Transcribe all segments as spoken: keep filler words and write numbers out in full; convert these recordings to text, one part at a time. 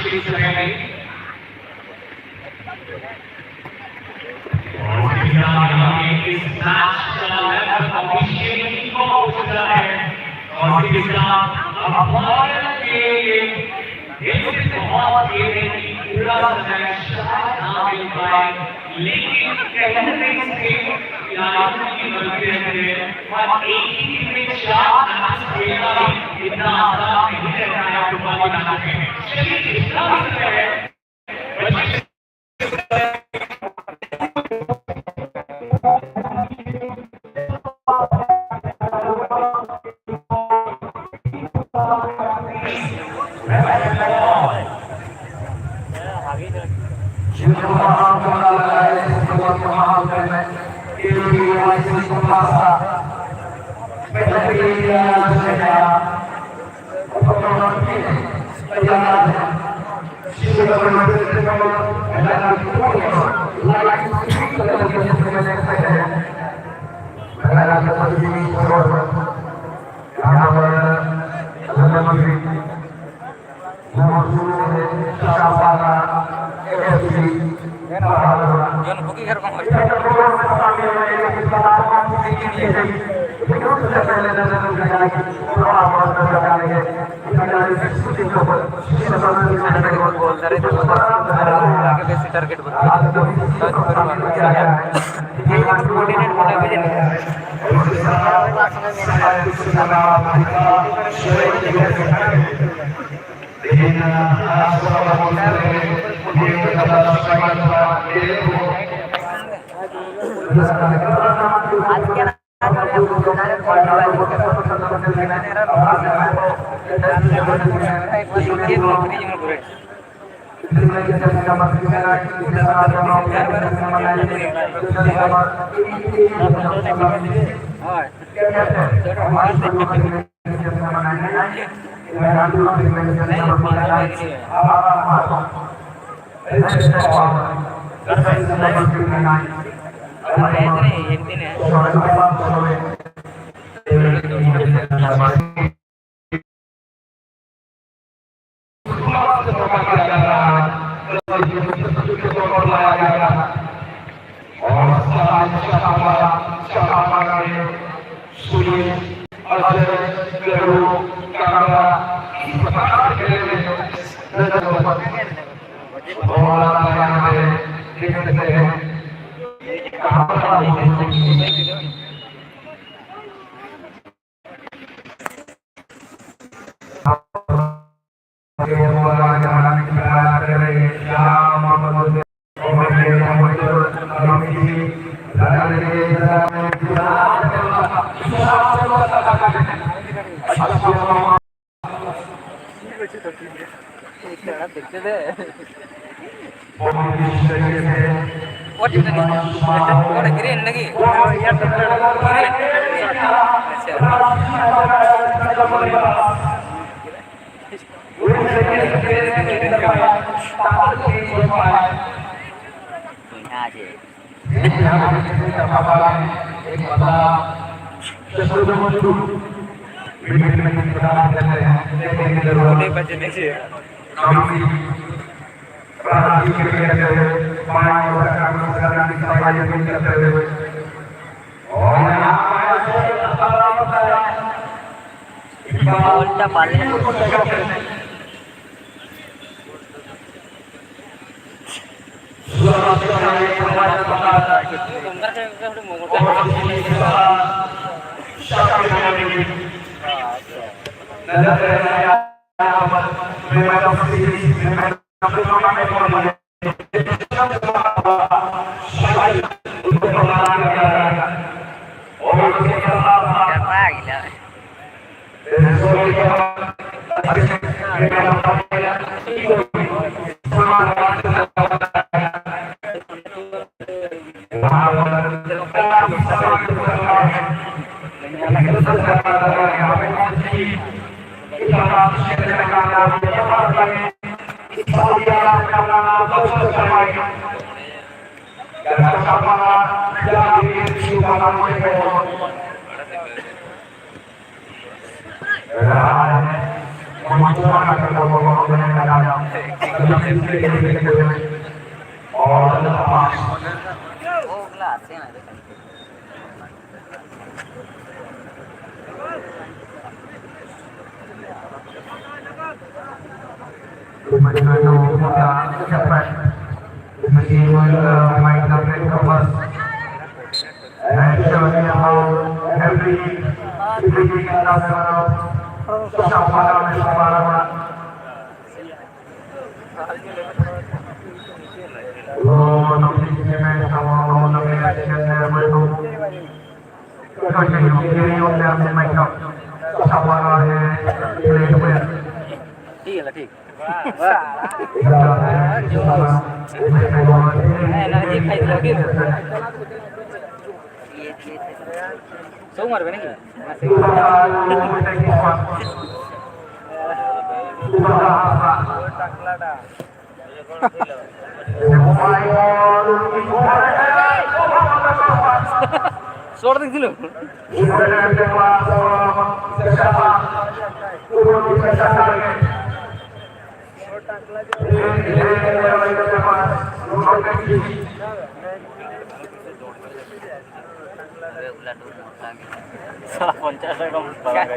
और फिलहाल यहाँ पे इस मैच का लगभग ऑफिशियली किक ऑफ हो चुका है। और इसका अब भारत के लिए दिल से बहुत ये है कि पूरा समय शायद ना मिल पाए, लेकिन कहीं ना कहीं से खिलाड़ियों की गलती रहती है और एक ही टीम में चार मैच खेलना भी इतना आसान नहीं रहता है फुटबॉल के मैच में। चलिए, जितना भी है, ᱡᱚᱱ ᱵᱷᱩᱜᱤ ᱜᱮ ᱨᱚᱠᱚᱢ ᱦᱩᱭᱩᱜᱼᱟ᱾ ᱵᱚᱞ ᱫᱟᱨᱮ ᱫᱚ ᱚᱱᱠᱟ ᱜᱮ ᱵᱮᱥᱤ ᱴᱟᱨᱜᱮᱴ ᱵᱚᱞ ᱫᱚ ᱯᱩᱨᱟᱹ ᱵᱟᱝ᱾ ᱡᱮ ᱠᱳᱚᱨᱰᱤᱱᱮᱴ ᱵᱚᱞ ᱯᱮ ᱡᱟᱹᱱᱤᱡ᱾ और साथ चला चला सुनील, अजय, गरु, कांगड़ा, इस प्रकार के नजर और यहाँ पे देख सकते हैं। All the pass. ठीक है, ठीक। सोमवार में नहीं। शॉट देख दिलो। साला पचास टाका में पड़ा गया।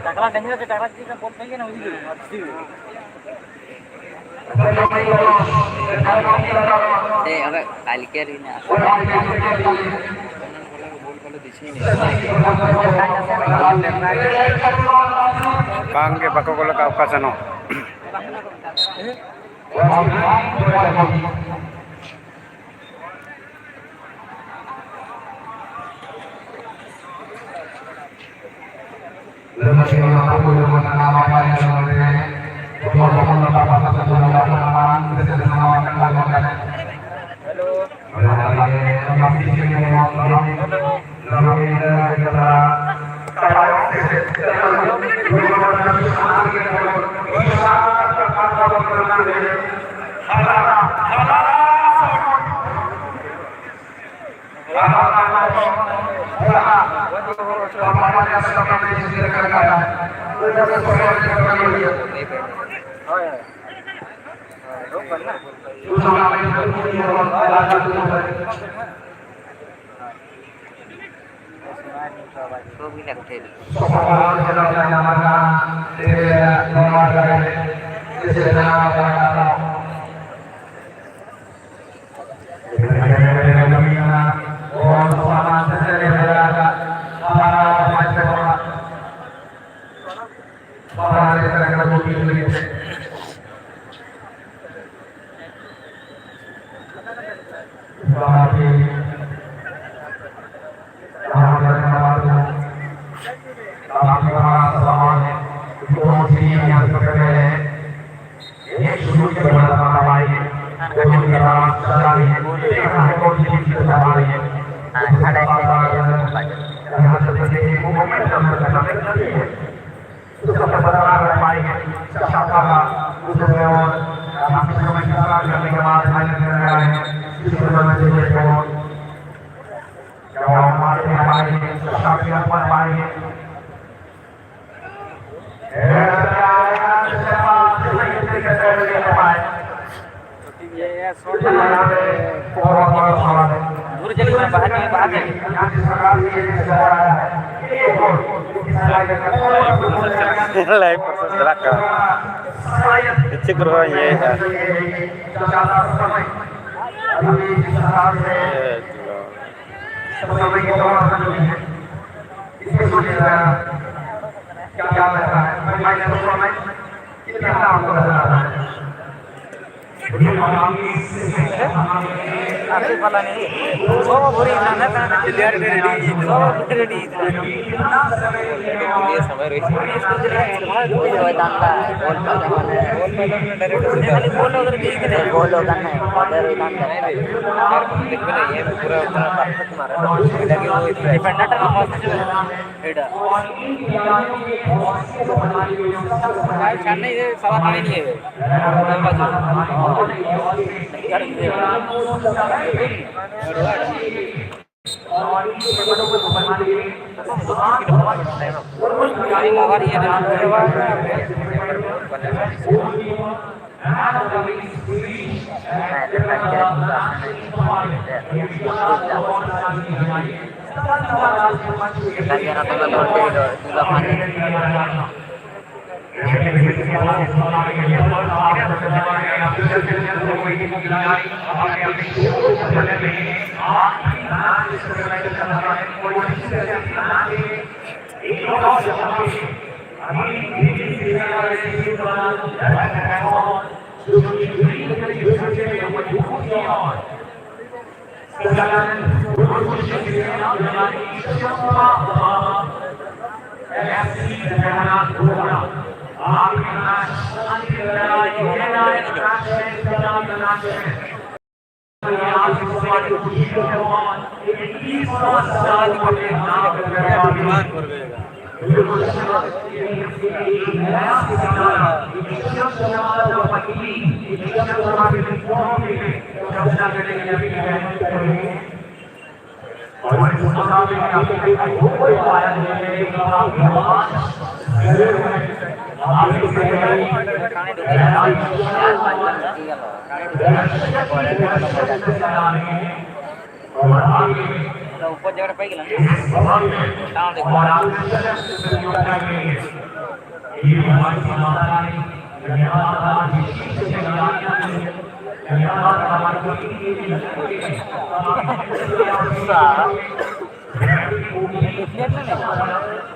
ᱴᱟᱠᱨᱟ ᱰᱮᱝᱜᱩ ᱥᱮ ᱴᱟᱠᱨᱟ ᱪᱮᱫ ᱵᱚᱞ ᱛᱟᱦᱮᱸ ᱠᱟᱱᱟ ᱩᱱᱤ ᱫᱚ᱾ ᱥᱮ ᱚᱱᱟ ᱟᱞᱤᱠᱮᱨ ᱦᱮᱱᱟᱜᱼᱟ᱾ ᱵᱟᱝ ᱜᱮ ᱵᱟᱠᱚ ᱜᱚᱞ ᱟᱠᱟᱫ ᱚᱠᱟ ᱥᱮᱱ ᱦᱚᱸ᱾ ᱫᱷᱩᱨ ᱡᱟᱹᱞᱤ ᱢᱮ, ᱵᱟᱦᱟ ᱡᱟᱹᱞᱤ, ᱵᱟᱦᱟ ᱡᱟᱹᱞᱤ᱾ ᱞᱟᱭᱤᱵᱷ ᱯᱨᱚᱥᱮᱥ ᱪᱟᱞᱟᱜ ᱠᱟᱱᱟ᱾ ᱠᱤᱪᱷᱩ ᱠᱚ ᱨᱚᱦᱚᱭ ᱤᱭᱟᱹᱭᱮᱫᱟ᱾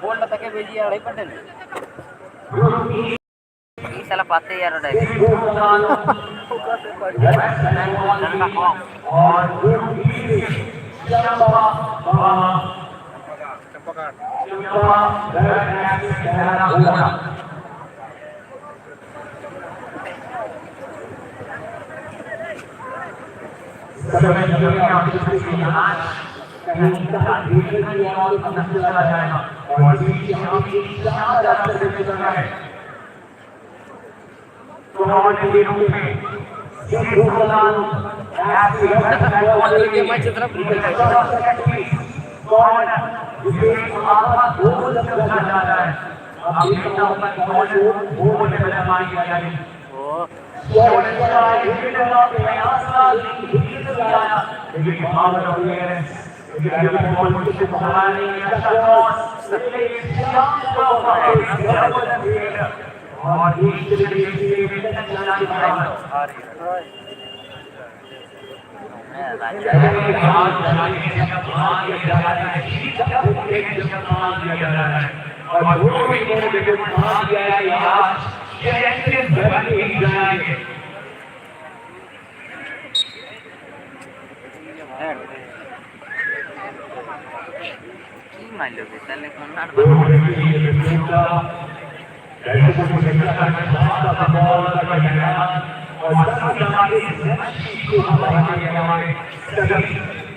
ಬೋಲ್ಡ್ ತಕ್ಕೆ ಬೇಜಿ ಅಡೈ ಪಟ್ಟೆನೆ. ಈ ಸಲ ಪತ್ತೆ ಯಾರು ಅಡೈ?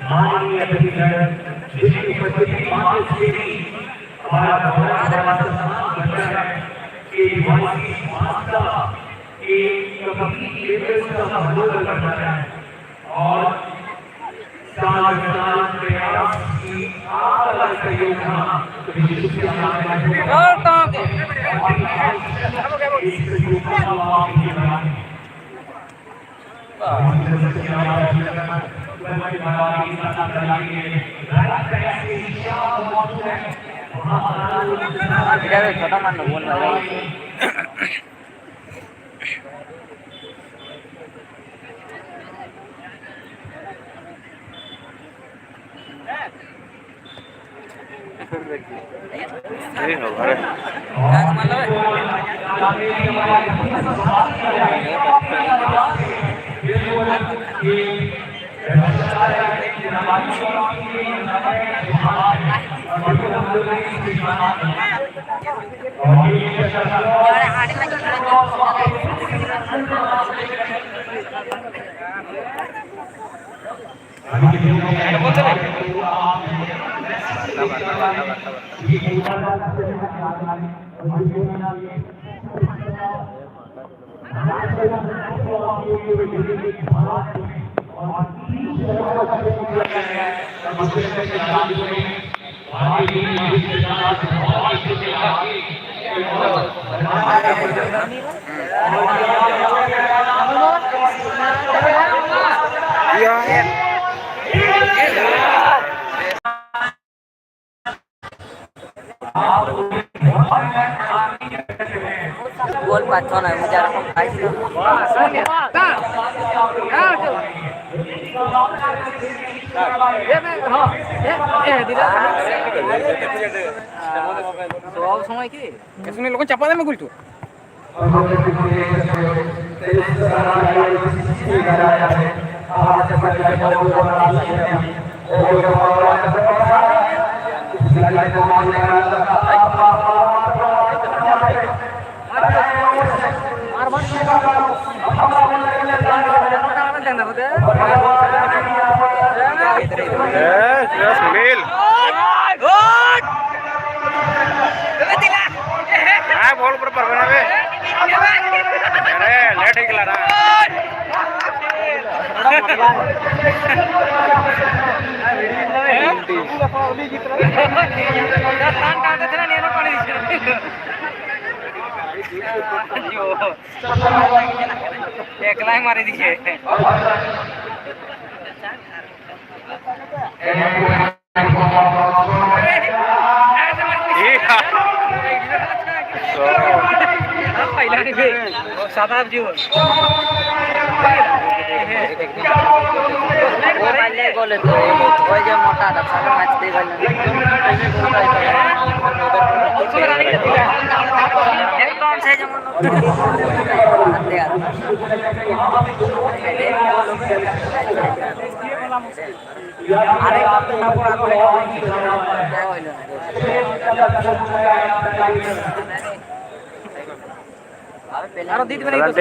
माननीय अतिथिगण, जिनकी उपस्थिति मात्र से ही हमारा बहुत बड़ा सम्मान बनता है कि वंशी माता के कभी लेवल का मनोबल बढ़ता है और साल साल प्रयास की आग का सहयोग था, तो विश्व के सामने Tidak ada, kota mana pun. Gol pacho na, mujhe aur koi. Sub somoy ki? Kesuni logon chapa dem gol tu. ᱦᱮᱸ, ᱥᱩᱱᱤᱞ᱾ ᱦᱮᱸ, ᱵᱚᱞ ᱯᱩᱨᱟᱹ ᱯᱟᱨᱜᱟᱱᱟ ᱨᱮ᱾ ᱟᱨᱮ, ᱞᱮᱴ ᱦᱩᱭ ᱜᱮᱞᱟ ᱱᱟ᱾ ᱮᱠᱞᱟᱭ ᱢᱟᱨᱮ ᱫᱤᱠᱷᱮ᱾ ᱥᱟᱫᱟ ᱡᱩ᱾ ᱵᱟᱞᱮ ᱜᱚᱞᱮ ᱛᱚ, ᱚᱭ ᱡᱮ ᱢᱚᱴᱟ ᱫᱟ, ᱥᱟᱵ ᱢᱟᱪ ᱫᱮ ᱵᱟᱞᱮ᱾ ᱮᱠᱫᱚᱢ ᱥᱮ ᱡᱮᱢᱚᱱ ᱟᱨᱮ ᱠᱚ ᱛᱟᱯᱚᱨ ᱟᱨᱚ ᱟᱨᱚ ᱫᱤᱫ ᱵᱮᱱ ᱟᱹᱭᱠᱟᱹᱣ᱾